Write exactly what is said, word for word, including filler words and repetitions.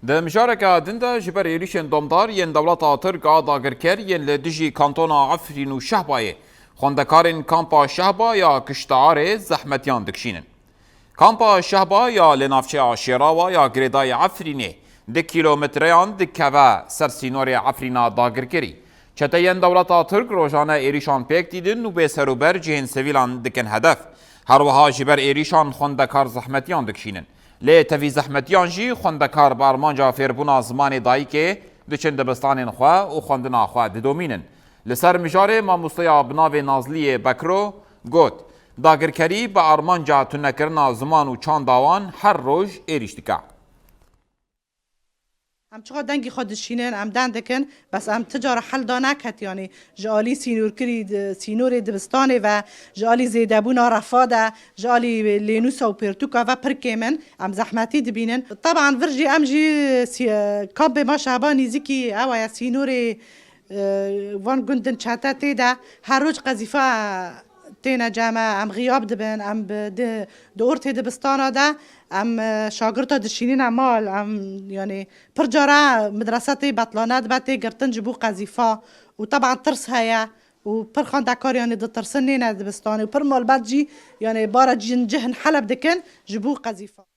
Di mijareke din de ji ber êrîşên domdar yên dewleta Tirk a dagirker yên li dijî kantona Efrîn û Şehbayê, xwendekarên kampa Şehba ya Kiştiarê zehmetiyan dikişînin. Kampa Şehba ya li navçeya Şêrawa ya girêdayî Efrînê du kîlometreyan dikeve ser sînorê Efrîna dagirkerî. Çeteyên dewleta Tirk rojane êrîşan pêk dîdin û bê serûber cihên sivîlan dikin hedef. Her wiha ji ber êrîşan xwendekar zehmetiyan dikişînin. Lê tevî zehmetiyan jî xwendekar bi armanca fêrbûna zimanê dayikê diçin dibistanên xwe û xwendina xwe didomînin. Li ser mijarê mamosteya bi navê Nazliyê Bekro got, dagirkerî bi armanca tunekirina ziman û çanda wan her roj êrîş dike. Em çiqa dengî xwe dişînin, em deng dikin, bes em ti cara hel da neket, yanî ji alî sînorkirî di-, sînorê dibistanê ve, ji alî zêdebûna refa de, ji alî lênûsa û pêrtûka ve pir kêm in, em zehmetî dibînin. Teban vir jî em jî sî-, kampê me Şehba nîzikî ew e, sînorê, e, van gundin çete tê de, her roj qezîfa têne cem me, em xiyab dibin, em bi di, di ortê dibistana de, em, e, şagirta dişînîne mal, em, yanî pir cara medrese tê betlane dibe, tê girtin ji bo qezîfa û teban tirs heye û pir xwendekar yanî ditirsin nêne dibistanê û pir malbat jî yanî bara cin cihn Heleb dikin ji bo qezîfa.